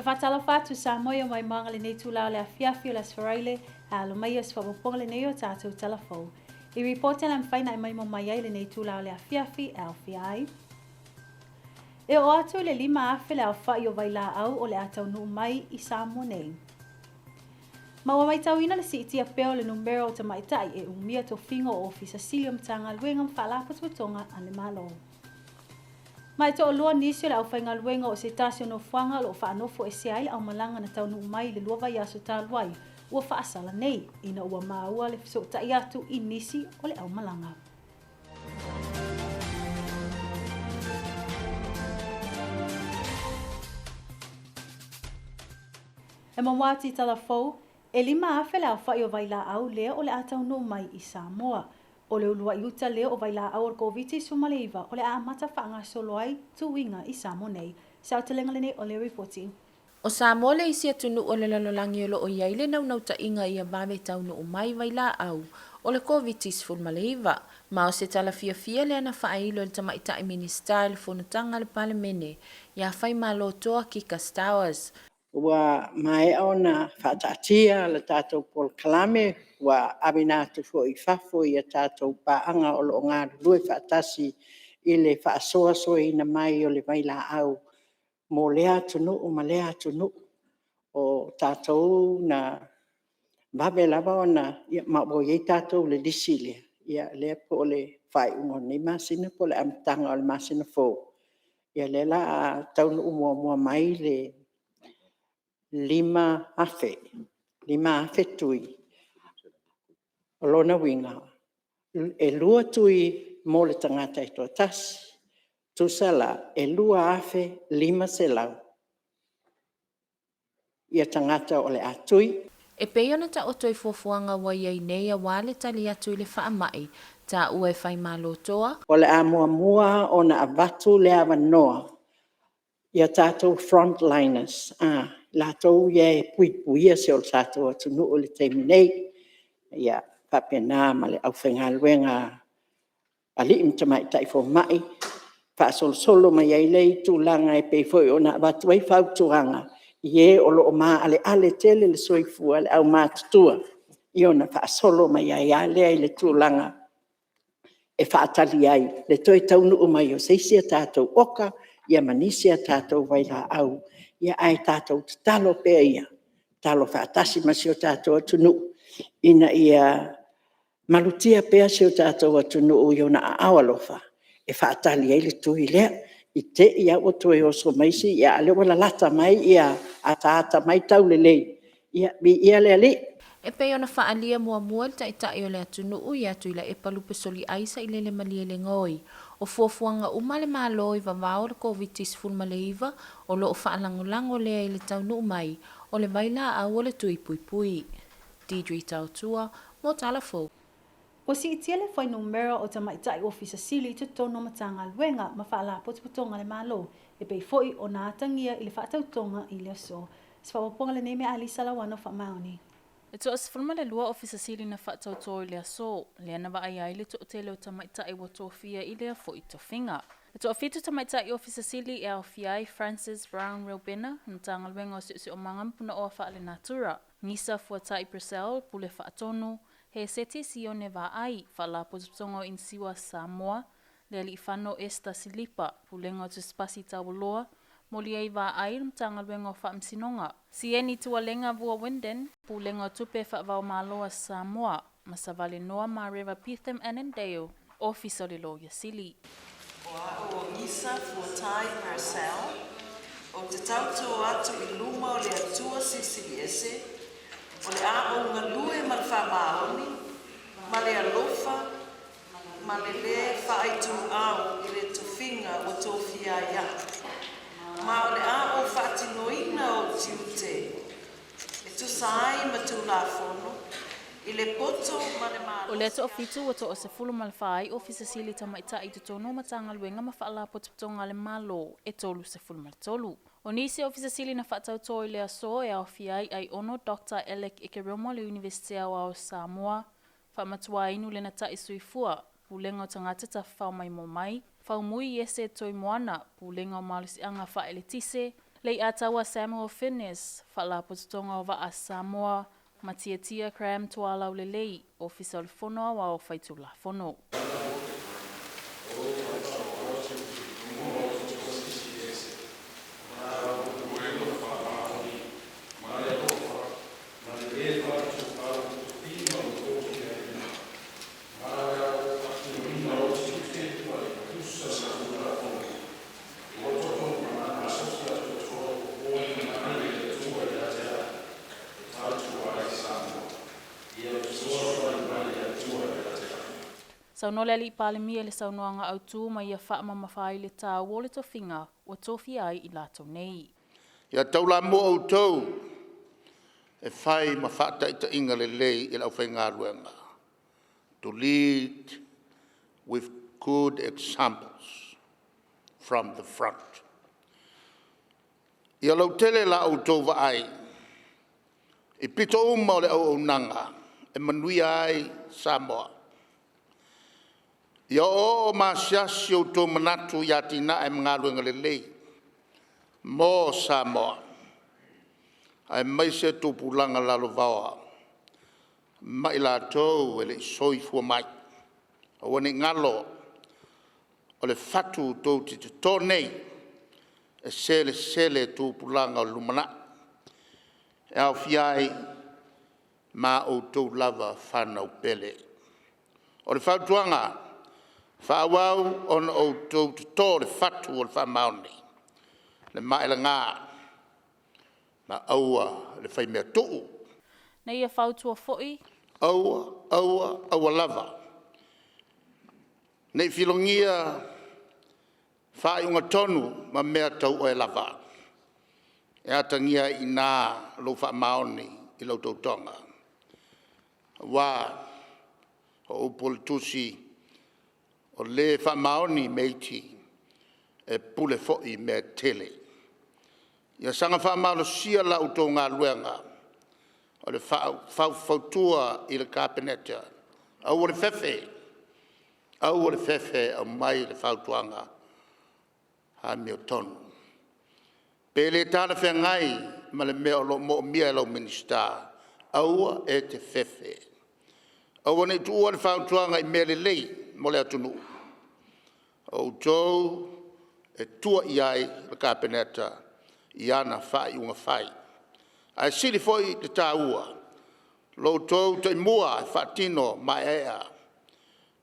E faatalofa atu Samoa i o mai moaga lenei itula o le afiafi o le Aso Faraile, e alo mai o se faaopoopoga lenei o tatou tala fou. I ripoti a le mafai na e maimoa mai ai lenei itula o le afiafi e aofia ai. E oo atu i le 5,000 le aofai o vailaau o le a taunuu mai i Samoa nei. Ma ua matauina le siitia pea o le numera o tamaitai e umia tofiga o Ofisa Sili o Matagaluega ma Faalapotopotoga a le Malo. Ma e toalua nisi o le aufaigaluega o se tasi o nofoaga o lo o faanofoesea ai le aumalaga na taunuu mai i le 2 vaiaso talu ai ua faasala nei, ina ua maua le fesootai atu i nisi o le aumalaga. E maua atu i tala fou, e 5,000 le aofai o vailaau lea o le a taunuu mai i Samoa. O le uluai uta lea o vailaau o le Koviti-19 o le a amata faagasolo ai tuiga i Samoa nei. Se aotelega lenei o le Ripoti. ʻO Samoa le isi atunuu o le lalolagi o lo o i ai le naunautaiga ia vave taunuu mai vailaau o le Koviti-19. Ma o se tala fiafia lea na faailo e le Tamaitai Minisita i le Fonotaga a le Palemene iā Faimalotoa Kika Stowers. Ua maea ona faataatia le tatou polokalame, ua aveina atu foi i fafo i a tatou paaga o lo o galulue faatasi i le faasoasoaina mai o le vailaau mo lea atunuu ma lea atunuu. O tatou na vave lava ona... ma ua i ai tatou i le lisi lea, lea po o le faaiuga o lenei masina po o le amataga o le masina fou, ia lea o le a taunuu muamua mai le 5,000 tui. O lona uiga, e 2 tui mo le tagata e toatasi. E tusa la e 2,500 tagata o le a tui. E pei ona taoto i fuafuaga ua i ai nei aua le tali atu i le faamai, taua e Faimalotoa. O le a muamua ona avatu le avanoa i a tatou frontliners, latou ia e puipuia si o tatou atunuu i le taimi nei, e faapena ma le aufaigaluega a alii ma tamaitai fomai, faasolosolo mai ai lea i tulaga e pei foi ona avatu ai fautuaga i e o lo o maaleale tele le soifua, le aumatutua, ia ona faasolo mai ai lava lea i le tulaga e faatali ai le toe taunuu mai o se isi a tatou oka ma nisi a tatou vailaau. Ae tatou tatalo pea ia, tatalo faatasi ma si o tatou atunuu ina ia malutia pea si o tatou atunuu i ona aao alofa e faatali ai le tui lea, i te i lava ua toe oso mai isi, a o lea ua lalata mai ataata mai taulelei, ia viia le Alii. E pei ona faaalia muamua e le Taitai o le atunuu ia Tuilaepa Lupesoliai Sailele Malielegaoi, o fuafuaga uma a le Malo i vavao o le Koviti-19 o lo o faalagolago lea i le taunuu mai o le vailaau o le tui puipui. Deidre Tautua, mo Tala Fou. Ua siitia le fuainumera o tamaitai Ofisa Sili i totonu o Matagaluega ma Faalapotopotoga a le Malo, e pei foi ona atagia i le faatautoga i le aso. Se faaopoopoga lenei mea Alisa Lauano Faamaoni. E toa-12 Ofisa Sili na faatauto i le aso, lea na vaaia ai le toatele o tamaitai ua tofia i lea foi tofiga. E toafitu tamaitai Ofisa Sili e aofia ai Frances Brown Reubena, Matagaluega o Siosiomaga ma Punaoa Faalenatura, Gisa Fuatai Purcell, Pule Faatonu, Heseti Sione Vaai, Faalapotopotoga o Inisiua Samoa, Lealiifano Esther Silipa, Pulega o Tusipasi Taualoa, Moliei Vaai, le Matagaluega o Faamasinoga, Sieni Tualega Vua Wyndon, Pulega o Tupe Faavaomalo a Samoa, ma Savalenoa Mareva Pitham Annandale, Ofisa o le Loia Sili. O a'u o Gisa Fuatai Purcell, ou te tautō atu i luma o le Atua Silisili Ese, o le a ou galue ma le faamaoni, ma le alofa, ma le lē faaituau i le tofiga ua tofia ai a'u, ma o le a ou faatinoina ou tiute e tusa ai ma Tulafono i le poto ma le O lea malosiaʻu. toafitu ua toa-14 ai Ofisa Sili Tamaitai i totonu o Matagaluega ma Faalapotopotoga a le Malo e 33. O nisi Ofisa Sili na faatautō i le aso e aofia ai Aiono Doctor Alec Ekeroma o le Iunivesite Aoao o Samoa, Faamatuainu Lenatai Suifua, Pulega o Tagata Tafafao Maimoa Mai, Faumui Iese Toimoana, Pulega o Malosiaga Faaeletise, Lei'ataua Samuel Finnis, Faalapotopotoga o Vaa a Samoa, ma Tiatia Cram Tualaulelei, Ofisa o le Fono Aoao Faitulafono. Saunoa le Alii Palemia i le saunoaga autu ma ia faamamafa ai le taua o le tofiga ua tofia ai i latou nei. Ia taulamua outou e fai ma faataitaiga lelei i le aufaigaluega, to lead with good examples from the front. Ia lautele la outou vaai i pito uma o le auaunaga e manuia ai Samoa. Ia oooo ma asiasi outou manatu i atinae ma galuega lelei mo Samoa, aemaise tupulaga lalovaoa ma i latou e le i soifua mai. Aua ne i galo, o le fatu tou te toto nei, e selesele e tupulaga o le lumanai, e aofia ai ma a outou lava fanau pele. O le fautuaga, faaauau ona outou toto le fatu o le faamaoni, le maelega ma aua le faimea tuu. Na ia fautua foi. Aua, aua, aua lava ne i filogia faaiuga tonu ma mea tau oe lava, e atagia ai i ina lou faamaoni i lau tautoga. Aua o upu a le Tusi, “O le faamaoni i mea iti, e pule foi i mea e tele.” Ia saga faamalosia la outou galuega o le faufautua i le Kapeneta, aua le fefe, aua le fefe e aumai le fautuaga amiotonu. Pe le talafeagai ma le mea o lo o moomia e lau Minisita, aua e te fefe. Aua ne i tuua le fautuaga i mea lelei mo le atunuu, o outou e tua i ai le Kapeneta i ana faaiuga fai. Ae sili foi le taua lo outou taimua e faatino maeaea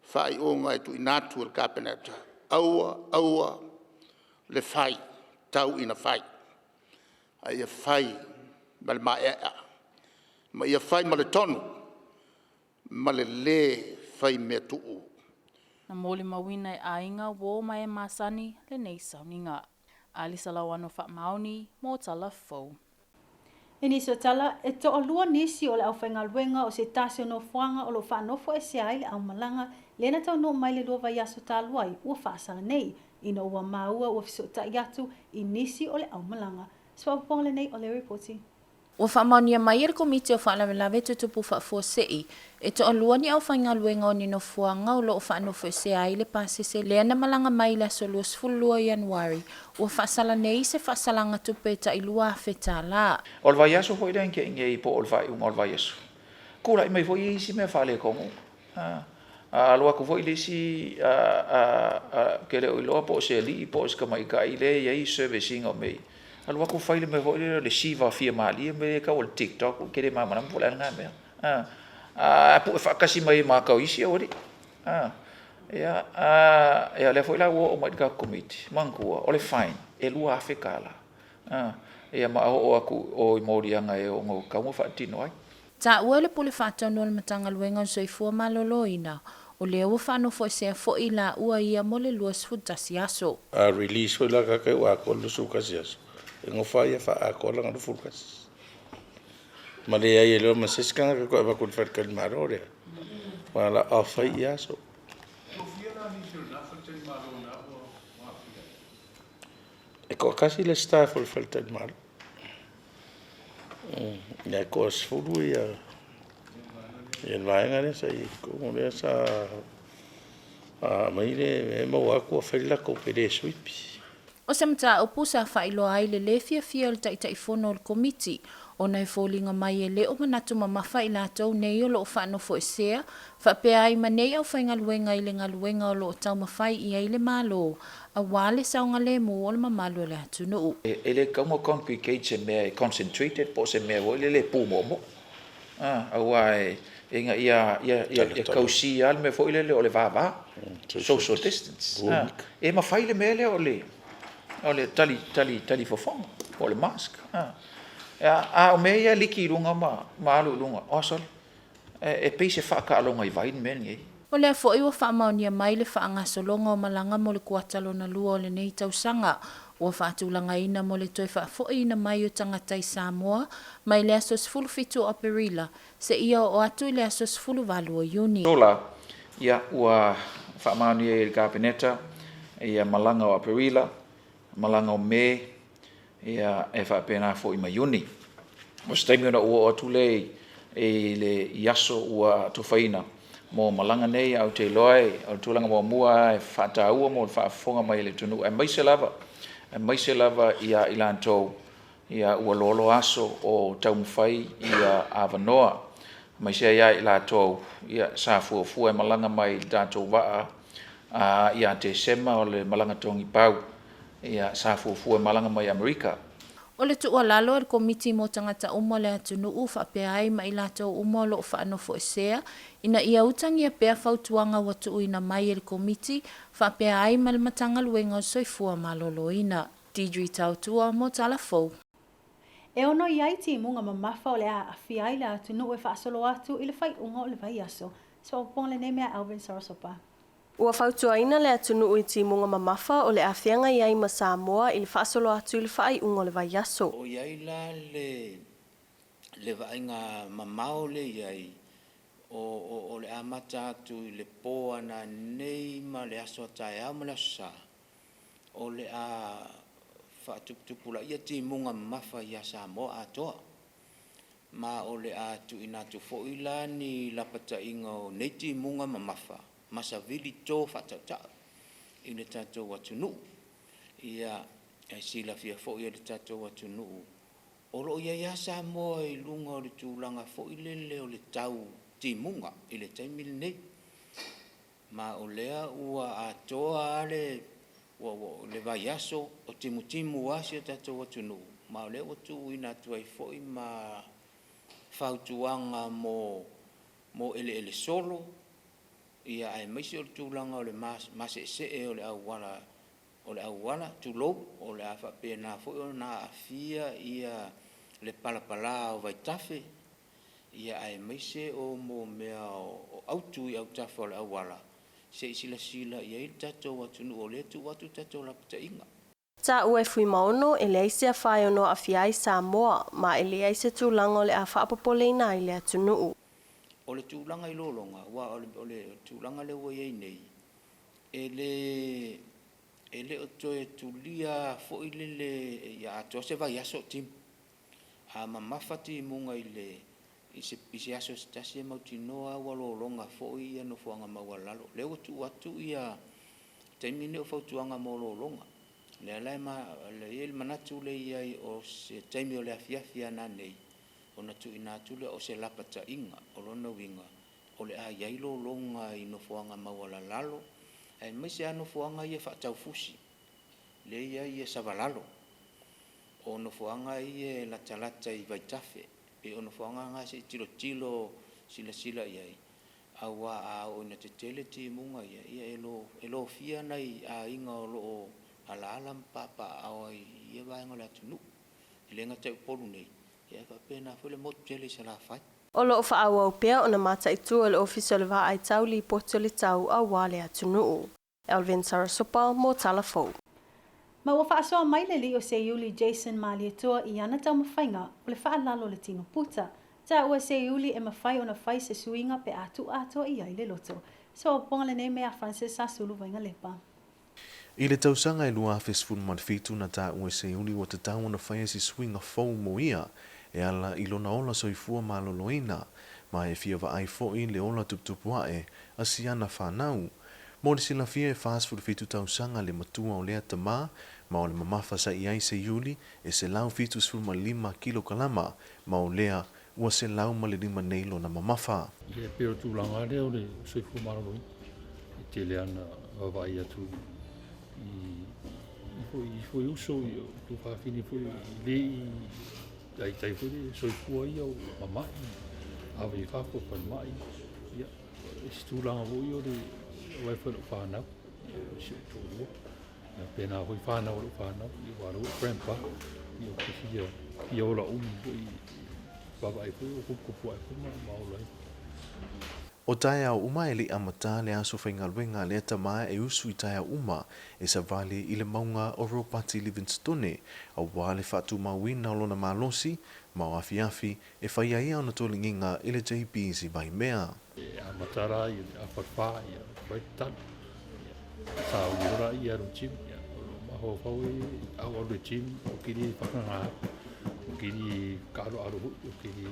faaiuga e tuuina atu e le Kapeneta. Aua aua le fai tau ina fai, a ia fai ma le maeaea ma ia fai ma le tonu ma le lē faimea tuu. Na molimauina e aiga, uo ma e masani lenei sauniga. Alisa Lauano Faamaoni mo Tala Fou. I nisi o tala, e toalua nisi o le aufaigaluega o se tasi o nofoaga o lo o faanofoesea ai le aumalaga lea na taunuu mai le 2 vaiaso talu ai ua faasala nei, ina ua maua ua fesootai atu i nisi o le aumalaga. Se faaopoopoga lenei o le Lipoti. Ua faamaonia mai e le Komiti o Faalavelave Tutupu Faafuasei, e toalua ni aufaigaluega o ni nofoaga o lo o faanofoesea ai le pasese lea na malaga mai i le aso 22 o Ianuari, ua faasala nei se faasalaga tupe tai $2,000. O le vaiaso foi lea na tea nei po o le faaiuga o le vaiaso, tulai mai foi isi mea faaletonu. Alu atu foi le isi, ou te le o iloa po o se alii po o se tamaitai lea e i ai le service ina o mea ia, alu atu fai le mea foi lele o le siva fia malie, le mea lea e tau o le TikTok, ou te le malamalama po o le a lena mea. Ae pue faatasi mai ai ma ata o isi aualii. Ia, o lea foi la ua oo mai i le tatou Komiti, manatua o le fine e $2,000. Ia ma oo atu i o i moliaga e ono tatau ona faatino ai. Taua e le Pule Faatonu a le Matagaluega o le Soifua Maloloina, o lea ua faanofoesea foi i laua ia mo le 21 aso. A release foi la tagata ia ua atoa le 21 aso, e nofo lava ia faaatoa lana 21. Ma leai ai loa ma se isi tagata e toe avatu i le faletalimalo lea, aua o le a off ai aso. E toatasi le staff o le faletalimalo, ae toa-10 le vaega lea sa i ai i totonu, lea sa aumai le mea maua atu ua fai le latou, e le suipi. O se mataupu sa faailoa ai le lē fiafia o le Taitaifono o le Komiti, ona e foliga mai e le o manatu mamafa i latou nei o lo o faanofoesea faapea ai ma nei aufaigaluega i le galuega o lo o taumafai i ai le Malo aua le saogalemu o le mamalu o le atunuu. E le tatau ona congregate se mea e concentrated po o se mea foi lele e pumoomoo aua ina ia tausia lava le mea foi lele o le vava, social distance. E mafai le mea lea o le talifofoga po o le mask. A o mea ia e liki i luga ma alu i luga, oh sole, e pei se faataaloga i vai le mea lenei. O lea foi ua faamaonia mai le faagasologa o malaga mo le kuata lona lua o lenei tausaga, ua faatulagaina mo le toe faafoiina mai o tagata i Samoa mai le aso 17 o Aperila seia oo atu i le aso 18 o Iuni. Sola, ia, ua faamaonia ai e le Kapeneta ia malaga o Aperila, malaga o Me, ia, e faapena foi ma Iuni. O se taimi ona ou oo atu lea i le i aso ua atofaina mo malaga nei, ae ou te iloa o le tulaga muamua e faataua mo le faafofoga mai a le atunuu, aemaise lava, aemaise lava ia i latou ia ua loaloa aso o taumafai ia avanoa, aemaise ai ia i latou ia sa fuafua e malaga mai i le tatou vaa ia Tesema o le malaga togipau, ia sa fuafua e malaga mai Amerika. O le tuualalo a le Komiti mo Tagata Uma o le Atunuu faapea ai ma i latou uma o lo o faanofoesea ina ia utagia pea fautuaga ua tuuina mai e le Komiti faapea ai ma le Matagaluega o le Soifua Maloloina. Deidre Tautua mo Tala Fou. E ono i ai timuga mamafa o le a aafia ai le atunuu e faasolo atu i le faaiuga o le vaiaso. Se faaopoopoga lenei mea Alvin Sarasopa. Ua fautuaina le atunuu i timuga mamafa o le a feagai ai ma Samoa i le faasolo atu i le faaiuga o le vaiaso. O i ai la le le vaaiga mamao lea i ai, o, o, o le amata atu i le po a nanei ma le aso a taeao ma le aso sa, o le a faatuputupulaia timuga mamafa ia Samoa atoa. Ma o le a tuuina atu foi la ni lapataiga o nei timuga mamafa ma savili to faatautau i le tatou atunuu. Ia, e silafia foi e le tatou atunuu o lo o i ai lava Samoa i luga o le tulaga foi lele o le tau timuga i le taimi lenei. Ma o lea ua atoa lava le, ua, ua, le vaiaso o timutimu lava si o tatou atunuu, ma o lea ua tuuina atu ai foi ma fautuaga mo, mo eleele solo, ia aemaise o le tulaga o le maseesee o le auala, o le auala, tulou, o le a faapena foi ona aafia ia le palapala o vaitafe, ia aemaise o mo mea o autu i autafa o le auala, se i silasila i ai le tatou atunuu o lea e tuu atu tatou lapataiga. Taua e Fuimaono, e leai se afa e ono aafia ai Samoa, ma e leai se tulaga o le a faapopoleina ai le atunuu. O le tulaga i lologa, aua o le, o le tulaga lea ua i ai nei, e le, e le o toe tulia foi le, le, ia atoa se vaiaso o timu. A mamafa timuga i le i se i se aso se tasi e mautinoa lava ua lologa foi ia nofoaga maualalo. O lea ua tuu atu ia taimi nei o fautuaga mo lologa. O lea la e ma e i ai le manatu lea i ai o se taimi o le afiafi a nanei ona tuuina atu lea o se lapataiga. O lona uiga o le a i ai lologa i nofoaga maualalalo aemaise lava nofoaga ia faataufusi lea e i ai ia Savalalo. O nofoaga ia e latalata i vaitafe, pei o nofoaga na se i tilotilo silasila i ai, aua a oo ina tetele timuga ia, ia e lofia nai aiga o lo o alaala ma papaaao ai i ia vaega o le atunuu. E le gata i Upolu nei, ia ae faapena foi le motu tele i Salafai. O lo o faaauau pea ona mataitu e le Ofisa o le Vaai Tau Lipoti o le Tau aua le atunuu. Alvin Sarasopa mo Tala Fou. Ma ua faasoa mai le alii o Seiuli Jason Malietoa i ana taumafaiga o le faalalo o le tino puta. Taua e Seiuli e mafai ona fai se suiga pe a tuu atoa i ai le loto. Soaopoga lenei mea Francis Sasulu Vaingalepa. I le tausaga e 2017 na taua e Seiuli ua tatau ona faia se suiga fou mo ia e ala i lona ola soifua maloloina ma e fia vaai foi le ola tuputupu ae a si ana fanau. Mo le silafia e 47 tausaga le matua o lea tama, ma o le mamafa sa i ai Seiuli e 175 kilokalama, ma o lea ua 105 nei lona mamafa. Ia, e pei o le tulaga lea o le soifua maloloina, e tele lava ina vaavaai atu i i foi uso, i tuafafine foi e le i taitai foi le soifua ia o mamai, ave i fafo, falemai. Ia, isi tulaga foi o le vaai foi i lau fanau, si ou toalua. Ia pena foi fanau a lou fanau, ia aua o lea ua ou grandpa, ia ou te fia, fia ola umi foi, vaavaai foi o tuputupu ae foi ma ola ai. O taeao uma e le i amata le aso faigaluega a lea tama e usu i taeao uma e savali i le mauga o Ropati Livingstone aua le faatumauina o lona malosi ma o afiafi e fai ai ana toligiga i le JBs i Vaimea. E amata la i le afa fa, ia fai le talo. Ia, sauni loa la ia alu i le gym. Ia, o lou mafaufau e au alu i le gym, ou te le whakangā, ou te le kaaloalo foi, ou te le,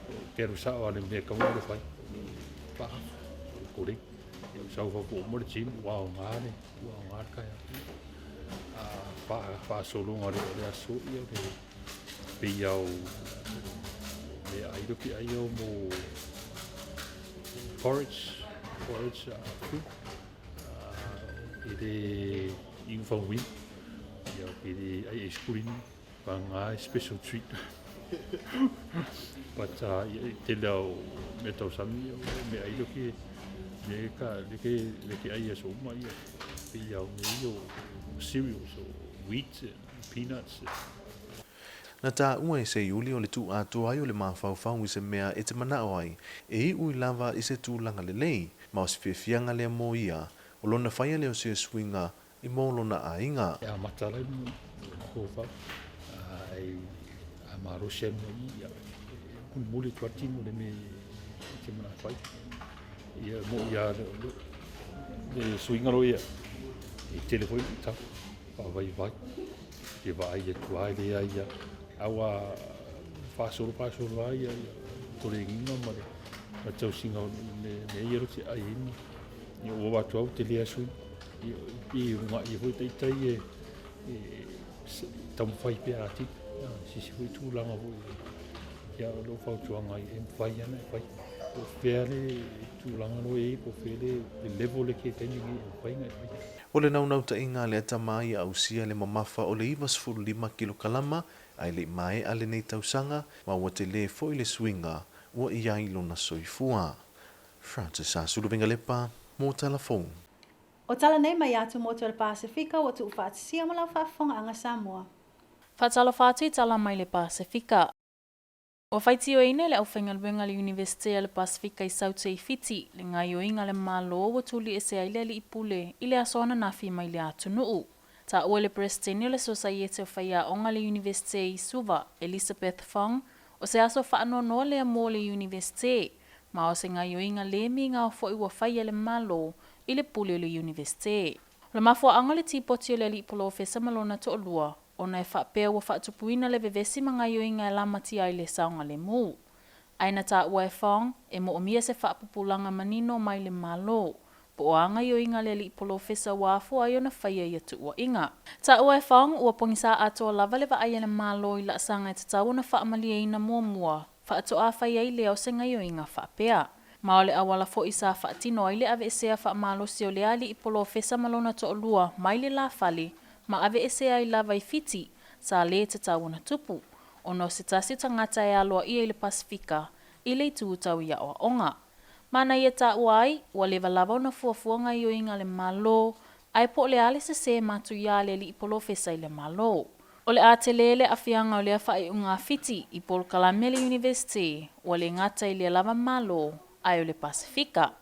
ou te alu sao lava i le mea e tatau ona alu e fai, o le faaafa, o le kolei. Ia, ou sau fafo uma le gym, ua aoga le, ua aoga le taeao. A faasologa loa o le aso, ia o le pei lava o meaai lea ou te ai o mo porridge, porridge fruit, e le inu faumuina, ia ou te le ai aisekulimi, vagana e special treat. But ia, e tele lava o meatausami o meaai lea ou te, lea e te ai i aso uma, ia, pei lava o mea ia o cereals, o wheat and peanuts. Na taua e Seiuli o le tuuatoa ai o le mafaufau i se mea e te manao ai, e iu i lava i se tulaga lelei, ma o se fiafiaga lea mo ia, o lona faia lea o se suiga i mo lona aiga. E amata la i mafaufau, ai a malosi ai mea i, ia, e mulimuli atu lava le tino i le mea e te manao e fai. Ia, e moni lava le suiga loa ia, e tele foi luitau, faavaivai. Te vaai atu lava e leai lava. A ua faasolo faasolo lava ia tolegiga ma le tausiga o mea ia te ai ai ma ia ua oo atu lava ua tele lava suiga. Ia pei e lugai ai foi taitai e taumafai pea atili. Se isi foi tulaga foi ia o lou fautuaga e mafai lava ona e fai. Po o fea le tulaga o lo o i ai, po o fea le level lea e te i ai i le taimi lenei e mafai ona e fai. O le naunautaiga a le atamā ia ausia le mamafa o le 95 kilokalama ae le i maea lenei tausaga ma ua tele foi le suiga ua i ai lona soifua. Francis Asuluvenga-Lepa mo Tala Fou. O tala nei mai atu motu o le Pasefika ua tuufaatisia ma lau faafofogaaga Samoa. Faatalofa atu i tala mai le Pasefika. Ua faitioina e le aufaigaluega a le Iunivesite a le Pasefika i Saute i Fiti le gaioiga a le Malo ua tuliese ai le alii pule i le aso ananafi mai le atunuu. Taua e le Peresetene o le Sosaiete o Faiaoga a le Iunivesite i Suva, Elisabeth Fong, o se aso faanoanoa lea mo le Iunivesite, ma o se gaioiga le migao foi ua fai e le Malo i le pule o le Iunivesite. O le mafuaaga o le tipoti o le alii polofesa ma lona toalua, ona e faapea ua faatupuina le vevesi ma gaioiga e lamatia ai le saogalemu. Ae na taua e Fong, e moomia se faapupulaga manino mai le Malo, po o a gaioiga a le alii polofesa ua afua ai ona faia ia tuuaiga. Taua e Fong, ua pogisa atoa lava le vaai a le Malo i laasaga e tatau ona faamalieina muamua, faatoa fai ai lea o se gaioiga faapea. Ma o le auala foi sa faatino ai le aveesea faamalosi o lea alii polofesa ma lona toalua mai le la fale ma aveese ai lava i Fiti, sa lē tatau ona tupu, ona o se tasi tagata e aloaia i le Pasefika i le itu tau i aoaoga. Ma na ia taua ai, ua leva lava ona fuafua gaioiga a le Malo, ae po o le a le sesē matuia a le alii polofesa i le Malo. O le a tele le aafiaga o lea faaiuga a Fiti i polokalame a le Iunivesite, ua le gata i lea lava Malo, ae o le Pasefika.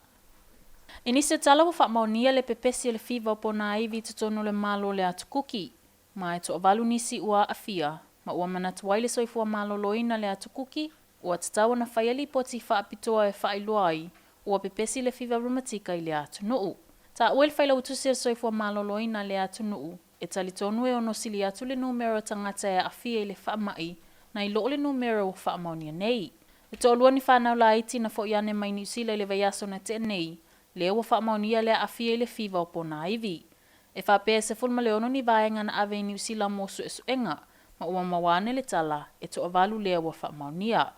I nisi o tala ua faamaonia le pepesi o le fiva o Ponaivi i totonu o le Malo o le Atu Kuki, ma e toavalu nisi ua aafia, ma ua manatu ai le soifua maloloina le Atu Kuki, ua tatau ona faia lipoti faapitoa e faailoa ai ua pepesi le fiva rumatika i lea atunuu. Taua i le Failautusi o le Soifua Maloloina lea atunuu, e talitonu e ono sili atu le numera o tagata e aafia i le faamai nai lo le numera ua faamaonia nei. E toalua ni fanau laiti na fo'i ane mai Niu Sila i le vaiaso na tea nei. Lea ua faamaonia le aafia i le fiva o ponaivi. E faapea e 16 ni vaega na ave i Niu Sila mo suesuega, ma ua maua ane le tala, e toavalu lea ua faamaonia.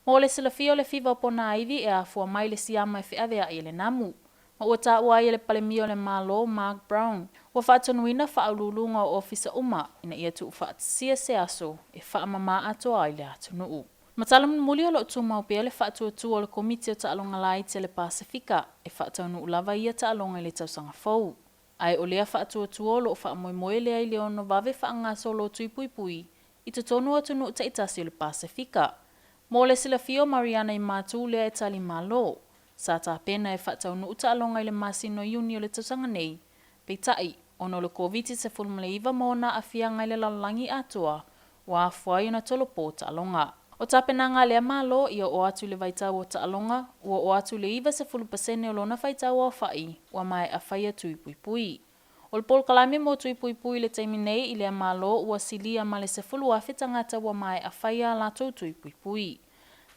Mo le silafia o le fiva o ponaivi e afua mai le siama e feaveai e le namu. Ma ua taua ai e le Palemia o le Malo, Mark Brown, ua faatonuina faauluuluga o ofisa uma ina ia tuufaatasia se aso e faamama atoa ai le atunuu. Ma tala mulimuli o lo o tumau pea le faatuatua o le Komiti o Taaloga Laiti a le Pasefika e faataunuu lava ia taaloga i le tausaga fou. Ae o lea faatuatua o lo o faamoemoe lea i le ono vave faagasolo o tui puipui i totonu o atunuu taitasi o le Pasefika. Mo le silafia o Mariana i Matu lea e tali malo, sa tapena e faataunuu taaloga i le masina o Iuni o le tausaga nei, peitai, ona o le Koviti-19 ma ona aafiaga i le lalolagi atoa, ua afua ai ona tolopo taaloga. O tapenaga a lea Malo ia oo atu i le vaitau o taaloga, ua oo atu i le 90% o lona faitau aofai ua maea faia tui puipui. O le polokalame mo tui puipui i le taimi nei i lea Malo ua silia ma le 10,000 tagata ua maea faia a latou tui puipui.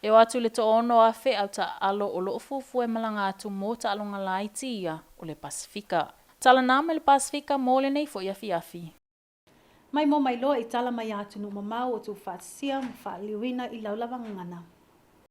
E oo atu i le 6,000 au taaalo o lo o fuafua e malaga atu mo taaloga laiti ia o le Pasefika. Tala na mai le Pasefika mo lenei foi afiafi. Mai mo mai loa i tala mai atunuu mamao o tuufaatasia ma faaliliuina i lau lava gagana.